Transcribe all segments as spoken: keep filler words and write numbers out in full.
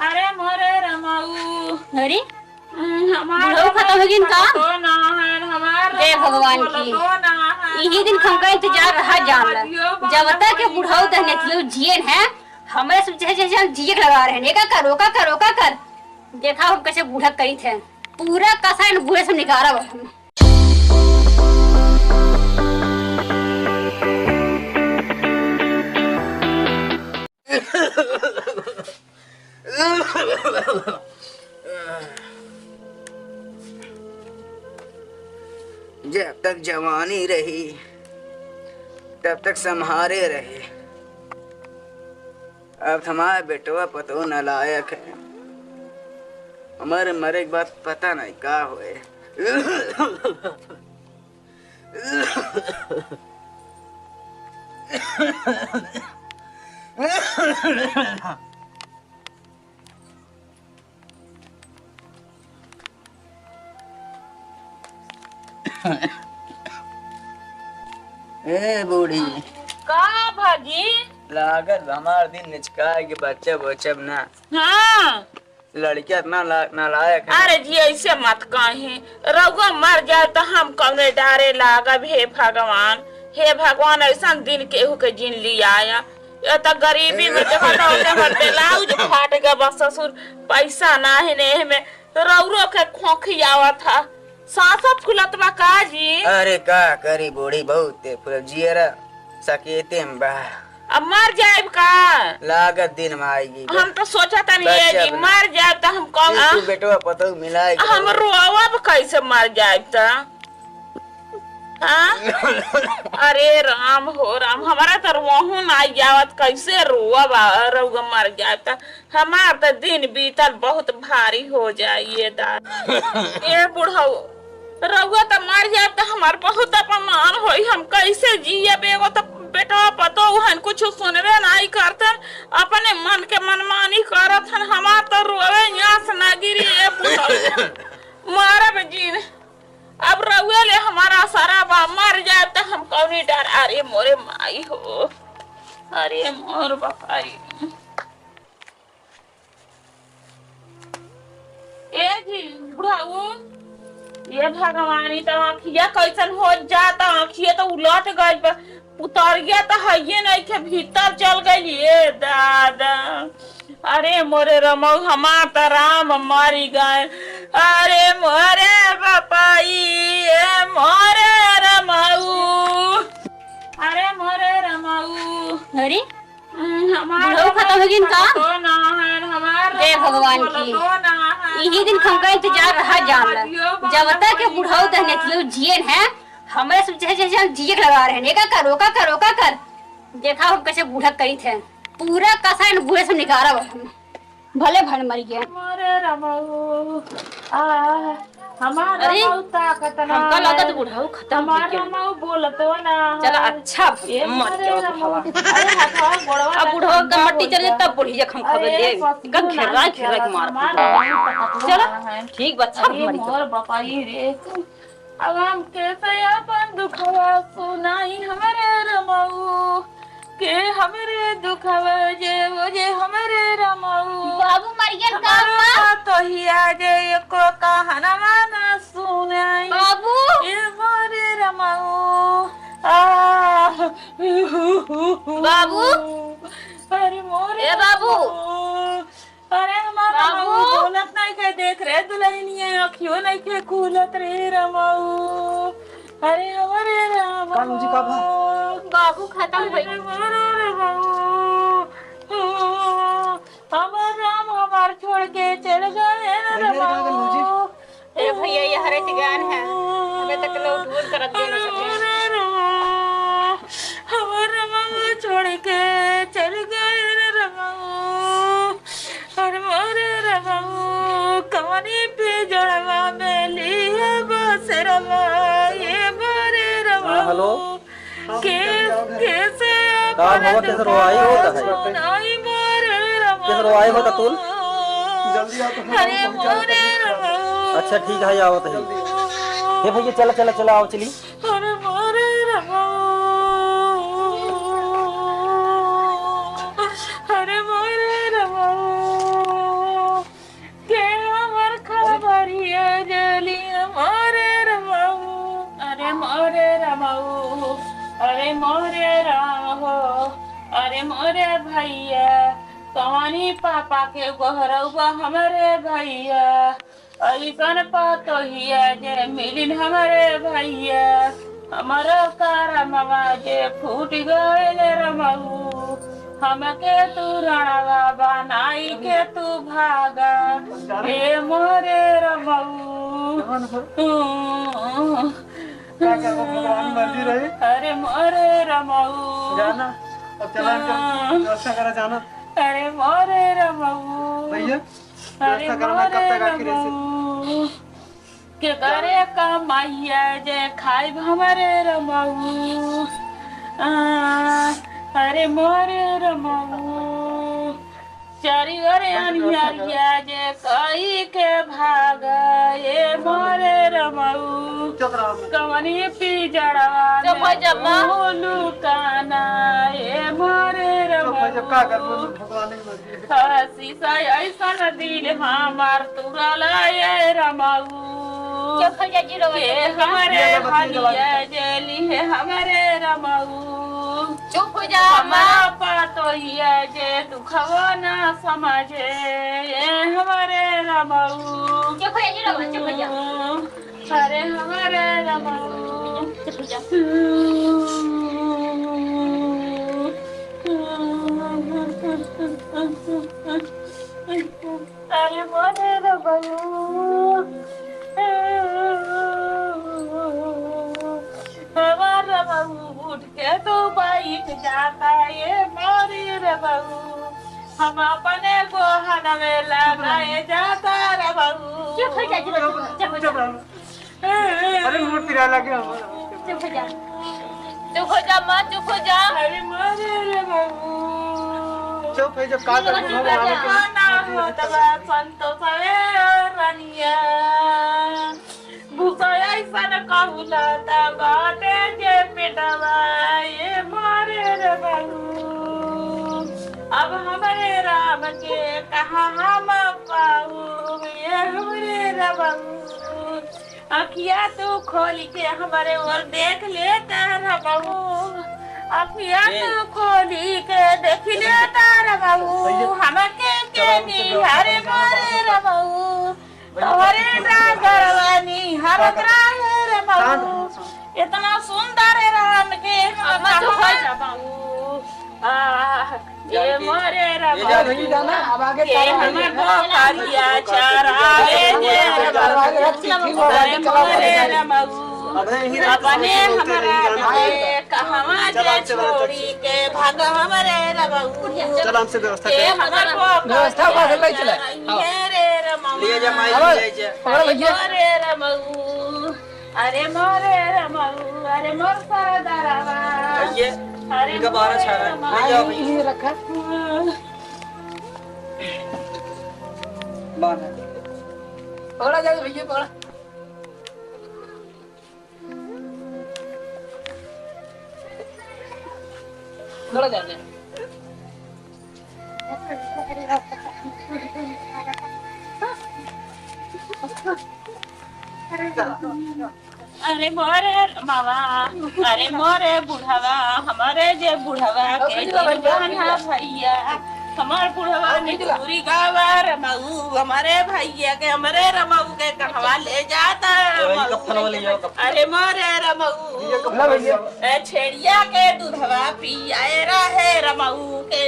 अरे मोरे रमाऊ। अरे, हम्म, हमार बुढ़ऊ खतम हो गइन का? तो ना है, हमार हे भगवान की। तो ना है, इही दिन हमका इंतजार रहा जान ला। जब तक के बुढ़ऊ दहने थियो जियन है, हमरे सब जैसे, जैसे हम जिए के लगा रहे हैं। एका कर, ओका कर, ओका कर। देखा हम कैसे बूढ़ा करी थे। पूरा कसा इन बूढ़े से निकारा बा हम। जब तक जवानी रही, तब तक सम्हारे रहे। अब हमार बेटवा पतोह नालायक है। हमारे मरे के बाद पता नहीं का होए। ए बूढ़ी। का भाजी? लागत बा हमार दिन निचकाए के बच्चा बचब ना। हाँ। लड़किया इतना ला-, नालायक है। अरे जी, ऐसे मत कहीं। रउआ मर जाए तो हम कौने डारे लागब, हे भगवान। हे भगवान, ऐसन दिन केहू के जिन लियाया। ये तो गरीबी में देखो तो होते होते ब्लाउज फाट गया बा ससुर, पैसा नाही ने में रौरो के खोखी आवत ह। सांसा फूलत बा का जी? अरे का करी बूढ़ी, बहुते फूल जियरा सकेते में बा। अब मर जाइब का? लागत दिन में आएगी बा। हम तो सोचा था ये बच्चा जी बना। मर जाइब तो हम कौन ये तू बेटवा पतोह मिलाए के हम रहो। रोवब कैसे मर जाइब तो? हाँ? अरे राम हो राम, हमारा तो रोहू ना आवत, कैसे रोवब आ, रउआ मर जाइब तो। हमार त दिन बीतल बहुत भारी हो जाई, ये दादा। ए बुढ़ऊ, रउआ त मर जाब त हमार बहुत अपमान होई। हम कैसे जियब? एगो त बेटवा पतोह हन, कुछ सुनबे नाई करतन, अपने मन के मनमानी करत हन। हमार त रोवे आस ना गिरी, ए बुढ़ऊ। मरब जिन। अब रउए ले हमार आसरा बा, मर जाब त हम कौनी डर। अरे मोरे माई हो, अरे मोर बपाई। ए जी, बुढ़ऊ, ये भगवान, ई त आँखिया कैसन हो जाता, आँखिया त उलट गइल बा, पुतरिया त हइये नइखे, भीतर चल गइल, ये दादा। अरे मोरे रमऊ, हमार त राम मरी गए। अरे मोरे बपाई, ए मोरे रमऊ। अरे मोरे रमऊ। अरे, हम्म, हमार बुढ़ऊ खतम हो गइन का? तो ना है, हमार हे भगवान की। तो ना है, इही दिन हमका इंतजार रहा जान ला। जब तक के बुढ़ऊ दहने थियो जियन है, हमरे सब जैसे, जैसे हम जिए के लगा रहे हैं। एका कर, ओका कर, ओका कर। देखा हम कैसे बूढ़ा करी थे। पूरा कसा इन बूढ़े से निकारा बा हम। भले भर मर गया। मोरे रमऊ, आ, हमार अरे, रमऊ ताकत ना हमका लागत है। बुढ़ऊ खतम हो हमार गया। रमऊ बोलतो ना चला, है। अच्छा, ए मर मोरे गया रमऊ। बुढ़वा। अरे, हथवा गोड़वा अब बुढ़वा का मट्टी चल जाए, तब बुढ़िया हम खबर अरे, ले। पशु का घेरा, ना घेरा के मार। हमार रमऊ ताकत चला, ना है। ठीक बा, अच्छा, अरे, मर गया। मोर बपाई रे। अब हम कैसे अपन दुखवा सुनाई हमरे रमऊ, के हमरे दुखवा जे वो जे हमरे रमऊ। बाबू मर गया का हमार अम्मा? पतोहिया जे एको कहनवा ना सुनाई। बाबू। ए मोरे रमऊ। आ। बाबू। अरे मोरे ए बाबू। रमऊ। अरे हमार बाबू। रमऊ बोलत नइखे, देख रे दुलहिनिया, अँखियो नइखे खुलत रे रमऊ। अरे हमरे रमऊ। का भौजी, का भा? बाबू खतम भइल। अरे हमरे रमऊ। हमार राम हमार छोड़ के चल गए रे अरे, का भा भौजी? रमऊ। ए भैया, ये हरे चिगान है, हमें तक लोग दूर करत दे न सके। हमर रमऊ छोड़ के चल गए रे रमऊ, और मोरे रमऊ कवनी पे जोड़वा में लिए बसेरवा, ये मोरे रमऊ। हाँ, हेलो। के, कैसे का भवा, कैसे रोवाई होता है? सुनाई मोरे रमऊ। कैसे रोवाई होता तू? जल्दी आओ तो हम अरे पहुंचा मोरे देते हैं। रमऊ। अच्छा, ठीक है, आवत है। जल्दी। हे भैया, चला, चला, चला, आओ, चली। अरे मोरे रमऊ। अरे मोरे रमऊ। अरे मोरे राम हो, अरे मोरे भैया, कवनी पापा के गोहरउबा हमरे भैया। अइसन पतोहिया जे मिलिन हमरे भैया, हमरो करमवा जे फूटि गइल रमऊ। हमके तू रणवा बनाई के तू भागा, ए मोरे रमऊ। का करबो, भगवान मर्जी रही। अरे मोरे रमऊ। जाना, अब चला इनका हाँ। व्यवस्था करा जाना। अरे मोरे रमऊ। भैया, अरे व्यवस्था करा, मैं कब मोरे तक आखिर ऐसे? रमऊ। के करे कमैया जे खाइब हमरे रमऊ। आ, अरे मोरे रमऊ। चारी ओरे अन्हरिया जे कई के भागा, ए मोरे रमऊ। चुप रहो। कवनी पिजड़वा चुप हो जा, माँ। में लुकाना, ए मोरे चुप हो जा, रमऊ। का करबो, भगवान की मर्जी। हसी से ऐसन दिल हमार तुरला, ए रमऊ। चुप हो जा, जीरो के बजे, चुप हो जा। हमरे ये तो बतिया हलिया जवानी। जे लिहे हमरे रमऊ। चुप हो जा, हमारा माँ। पतोहिया जे दुखवा ना समझे, ए हमरे रमऊ। चुप हो जा, जीरो बजे, चुप हो जा। अरे हमरे रमऊ। चुप हो जा। अरे मोरे रमऊ, हमार रमऊ उठ के तू बैठ जाता, ए मोरे रमऊ, हम अपने गोहन में लगाए जाता रमऊ। चुप हो जा, चुप हो जा, चुप हो जा। अरे, मुंह पिराए लागे हमारा। चुप हो जा। चुप हो जा, माँ, चुप हो जा। अरे, मारे रे बाबू। चुप है, जब का चुप करबो, हो जा। भगवान के ना होत बा संतोष रे रनिया। भूसा ऐसन कहूला त बाटे जे पेटवा, ए मारे रे बाबू। अब हमरे राम के कहाँ हम पाऊ, ए हमरे रे बाबू। अखिया तू खोली के हमरे ओर देख लेता रे बाबू, अखिया ए। तू खोली के देख लेता रे बाबू, भैया, हमके के चलाओ, चलाओ, निहारे चलाओ, मारे चलाओ। रे बाबू, भैया, तोहरे चलाओ, चलाओ। डागरवा निहारत शांत, रहे रे बाबू, शांत। इतना सुंदर राम के हम अम्मा, चुप हो कहाँ जा। बाबू। आह, ए मोरे रे ये जा बाबू। भैया, जाना, अब आगे ए चला। हमर बोकरिया चरावे जे रे बाबू। अरे मोरे रे बाबू। अबे यहीं रह, अपने यहीं रह, हमरा यहीं रह। के कहवा चल, जे हमसे व्यवस्था छोड़ी के भाग हमरे रे बाबू। चल, हमसे व्यवस्था ए कर। हमर बोकरिया व्यवस्था हुआ से ले चला। चरावे रे रे बाबू। ले जा, माई, अब ले जा। पकड़ भैया। अरे रे बाबू। अरे मोरे रमऊ, अरे मोर सरदारवा। भैया, अरे इनका बारह मोरे छा रहा है। रमऊ। ले जाओ भैया। ये रखा। बांध। पकड़ा जाए भैया, पकड़ा। पकड़ा जाए। अरे मोरे मावा, अरे मोरे बुढ़वा, हमरे जे बुढ़वा के जीवन है भैया, हमार बुढ़वा निठुरी गावा रमऊ, हमरे भैया के, हमरे रमऊ के कहवा ले जाता रमऊ। अरे मोरे रमऊ, ए छेड़िया के दूधवा पियाए रहे रमऊ के।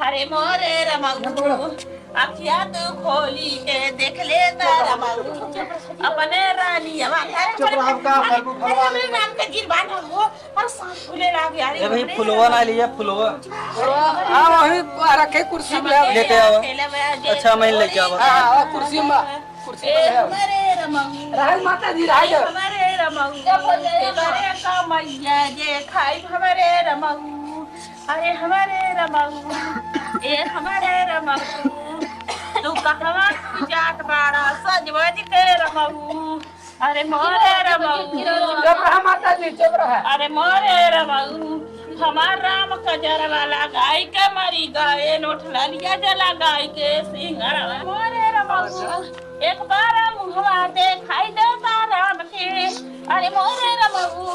अरे मोरे रमऊ, अखिया तू खोली के देख लेता रमऊ, अपने रानिया वाला। चुप रहो, का करबू, फलवा ले। राम के गिरबान हो, और सांस फूले लाग यार। ए भाई, फुलवा ना लिया, फुलवा। हाँ, वही रखे कुर्सी पे। लेते आओ। अच्छा, मैं लेके आवा। हाँ, हाँ, कुर्सी में। कुर्सी ए पर है। हमरे रमऊ। राहल माता जी, राहल। ए हमरे रमऊ। जब हो जाए। हमरे कमैया जे खाई हमरे रमऊ। अरे हमरे रमऊ। ए हमरे रमऊ। तू कहवा तू जात बाड़ा सजवज के रमऊ। अरे मोरे रमऊ। चुप रहा माता जी, चुप रहा। अरे मोरे रमऊ। हमार राम कजरवा लगाई के मरी गए, नोट ललिया जे लगाई के सिंगरवा। मोरे रमऊ। एक बार मुहवा देखाई देता राम के, अरे मोरे रमऊ,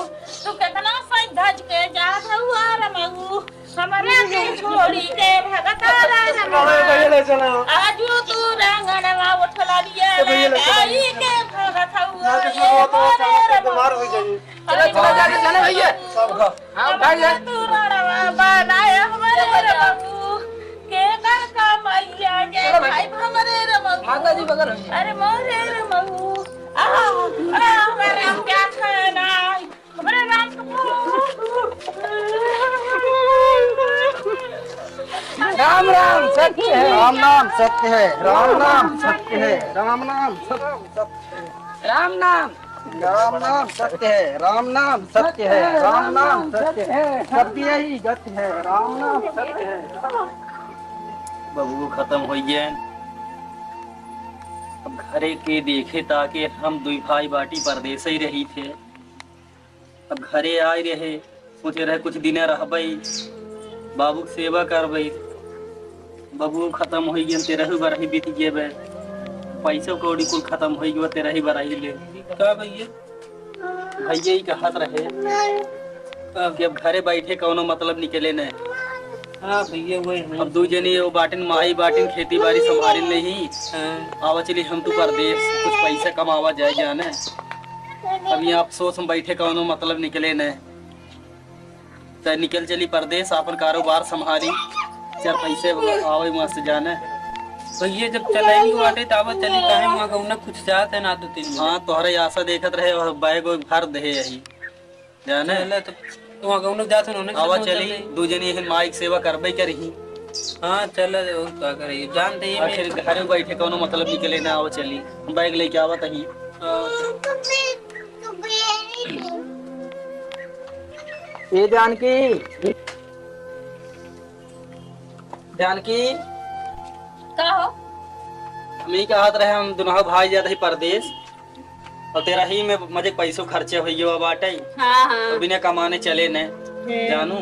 तू केतना सज धज के जात हउआ रमऊ, हमरा के छोड़ी के भगता रमऊ। अरे भैया ले चलो। आजू तू रंगनवा उठला लिया ए भैया ले चलो। लगाई के भगत हउआ, ना तो ए फिर वो तो मोरे अचानक से रमऊ। बीमार हो जाइए। चलो, चलो, जाके चलो भैया। सब घर। हाँ, उठाइए। तू रड़वा बनाए हमरे रे बाबू, के कर का मैया के चलो भाई। भाई हमरे रे बाबू। माता जी बगल में। अरे मोरे रे बाबू, आ, आ, हमरे राम क्या खाना, हमरे राम को राम राम सत्य है। राम नाम सत्य है, राम नाम सत्य है, राम नाम सत्य है। राम नाम। राम नाम सत्य है, राम नाम सत्य है, राम नाम सत्य है। सत्य ही गति है, राम नाम सत्य है। बबुओ खतम होइ गए। अब घरे के देखे ताके हम दुई भाई बाटी परदेस ही रही थे। अब घरे आए रहे, सोचे रहे कुछ दिने रहबई, बाबू के सेवा करबई। बबुओ खतम होइ गए, तेरह बरही बीत गए बे। पैसो कौड़ी कुल खतम होइ गए, तेरह बरही ले। का भैया? भैया ही कहत रहे अब कि अब घरे बैठे कौनो मतलब निकले न। हाँ भैया, वही है। अब दू जनी वो बाटिन, माई बाटिन, खेती बाड़ी संभालिन नहीं। हाँ। आवा चली हम तू परदेस, कुछ पैसा कमावा जाए जाने। अब यहाँ अफसोस में बैठे कौनो मतलब निकले न। त निकल चली परदेस, आपन कारोबार संभाली, चार पैसे आवे मस्त जाने। भैया जब चलाएंगे बाटे त आवा चली, काहे वहाँ गौना कुछ जात है ना दो तीन मिनट। हाँ, तोहरे आशा देखत रहे और बैग वैग भर दे यही। जाने? चले तो, तो वहाँ गौनक जात हन, उन्हें आवा सब चली, चल रही। दू जनी यही माई के सेवा करबे करही। हाँ, चले, और का करे, जानते ही आखिर में। घरे बैठे कौनो मतलब निकले ना, आवा चली, हम बैग लेके आवत ही। हाँ। ए जानकी, जानकी। का हो? हम ही कहत रहे, हम दुनहु भाई जात ही परदेस। और तेरा ही में मजे पैसो खर्चे होइयो बाटे। हाँ, हाँ। तो बिना कमाने चले ने, हम्म। जानू।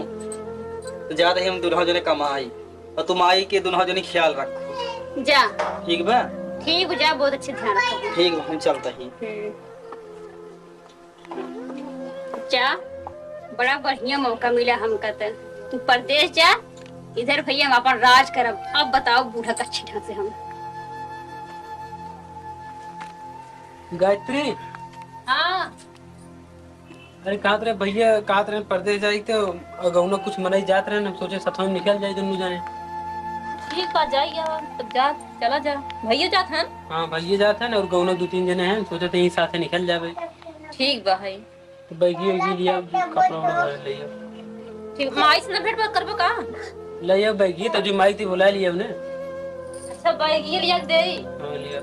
तो जात ही हम दुनहु जने कमाई। और तुम आई के दुनहु जने ख्याल रखो। जा। ठीक बा? ठीक बा, जा, बहुत अच्छे ध्यान रखो। ठीक बा, हम चलता ही। हम्म। जा, बड़ा बढ़िया मौका मिला हमका त। तू परदेस जा, इधर भैया हम अपन राज करब। अब बताओ बूढ़ा का अच्छी ढंग से हम। गायत्री। हाँ। अरे कहत रहे भैया, कहत रहे परदेस जाई तो गौना कुछ मनई जात रहे, हम सोचे साथ में निकल जाए दोनों जने। ठीक बा, जाई आवा, तब जा, चला जा। भैया जात हन? हाँ, भैया जात हन और गौना दो तीन जने हैं, सोचे तो यही साथे निकल जाबे। ठीक बा है। तो बैगी वैगी लिया, कपड़ा वपड़ा ले लिया। ठीक, माई से ना भेंट बात करबो का? ले आओ बैगी, तो जो माई थी बुला लिया हमने। अच्छा, बैगी लिया के दे। हाँ, लिया।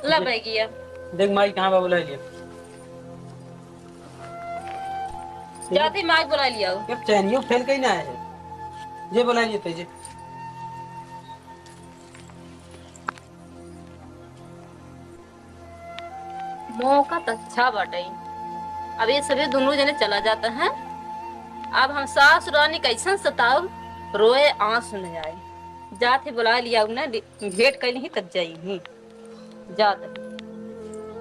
ला बैगिया। देख माई कहाँ बा, बुला लिया। जाते माई बुला लिया। ये चैनियो फेल कहीं ना आए है। ये बुला लिए तेजे। मौका त अच्छा बाटे। अब ये सभी दोनों जने चला जाता है। अब हम सास रानी कैसन सताव, रोए आंसू न आए। जात ही बुला लिया उन्हें, भेंट कर ली तब जाई ही। जात ही।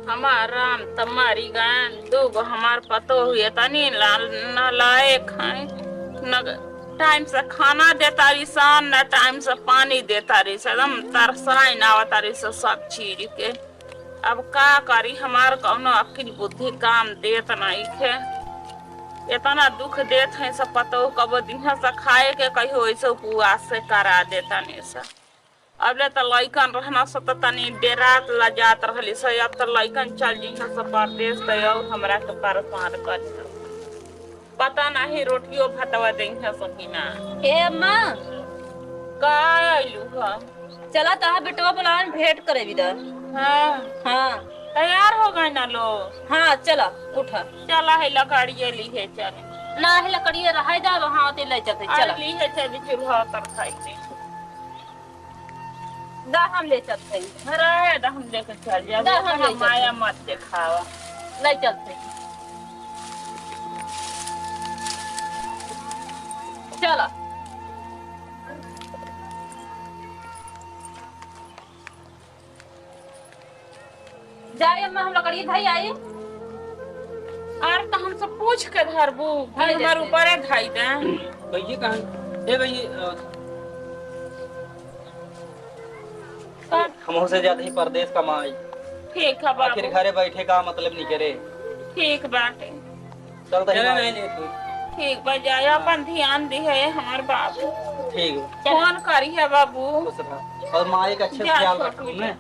हमार राम तमारी गायन, दू गो हमार पतोह हुए तनी लाल नालायक हैं। न टाइम से खाना देता रही सन, न टाइम से पानी देता रही सन। एकदम तरसराई ना आवता रही सन सब चीज के। अब का करी, हमार कौनो अक्किल बुद्धि काम देत नइखे। एतना दुख देत हैं सब पतोह, कबो दिहा से खाए के, कहियो ऐसे उपवास से करा देता ने सा। अब ले त लइकन रहना स त तनी डेरात लजात रहली स, अब त लइकन चल जइहा स परदेस त और हमरा के परेशान करी। पता नहीं रोटियो भतवा देइहा सकी ना। ए अम्मा। का आइलू ह? चला तहा बेटवा बुलावन भेंट करे बिदा। हाँ। हाँ। तैयार हो गए ना लो? हाँ, चला, उठा। चला है लकड़िए ली है चल। ना है लकड़िए रहाई दा, वहाँ होते ले चलते, अरे चला। ली है चल चूल्हा तर खाई दे। दा हम ले चलत हई। रहे दा हम लेके चल जाब। दा हम ओतना ले चलत माया हई। मत देखावा। ले चलत हई। चला। जाए अम्मा, हम लकड़ी धई आई। अरे तो हमसे पूछ के धरबू, भाई भाई हमारे जैसे। ऊपर है धई दे। भैया कहाँ? ए भैया, अ, का? हम से जाते ही परदेस कमाई। ठीक है बाबू। आखिर घरे बैठे का मतलब नहीं करे। ठीक बाटे। चल तो चला भाई। नहीं ले तू। ठीक बा, जाए, अपन ध्यान दिहे हमार बाबू। ठीक बा। फोन करिहे बाबू। खुश रह। और माई का अच्छे से जा ख्याल छोटू रखू जा। ने।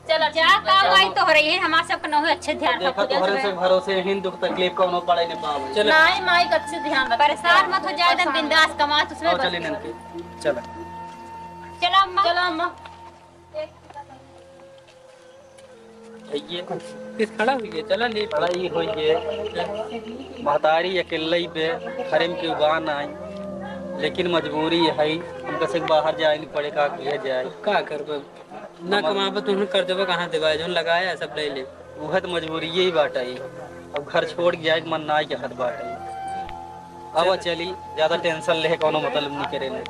चला, जा, ठीक बा, का जा। माई तोहरे है, हमार सबके नहुए अच्छे ध्यान देखा, रखो, तोहरे जल्द से में। भरोसे हिन दुख तकलीफ कौनो पड़े न पावे। चलो। नाई, माई का अच्छे ध्यान रखो। परेशान मत हो जाए, एकदम परेशान। बिंदास कमा, तू सुबह आओ, बस चली ननके। चला। चला अम्मा। चला अम्मा। भैया, किस खड़ा हुई है? चला ले। खड़ा ही हुई है। महतारी अकेले ही बे, घरे में केहू बा नाई, लेकिन मजबूरी है, हमका से बाहर जाए नहीं पड़े, का किया जाए। अब का करबे? ना हम कमाबे तो उन्हें कर देबे, कहाँ देबे? जौन लगाया है, सब ले ले। उहे तो मजबूरी यही बात है। अब घर छोड़ के जाए के मन ना चाहत बाटे। अब चल। चली, ज्यादा टेंशन ले कौनो मतलब नहीं करे ने।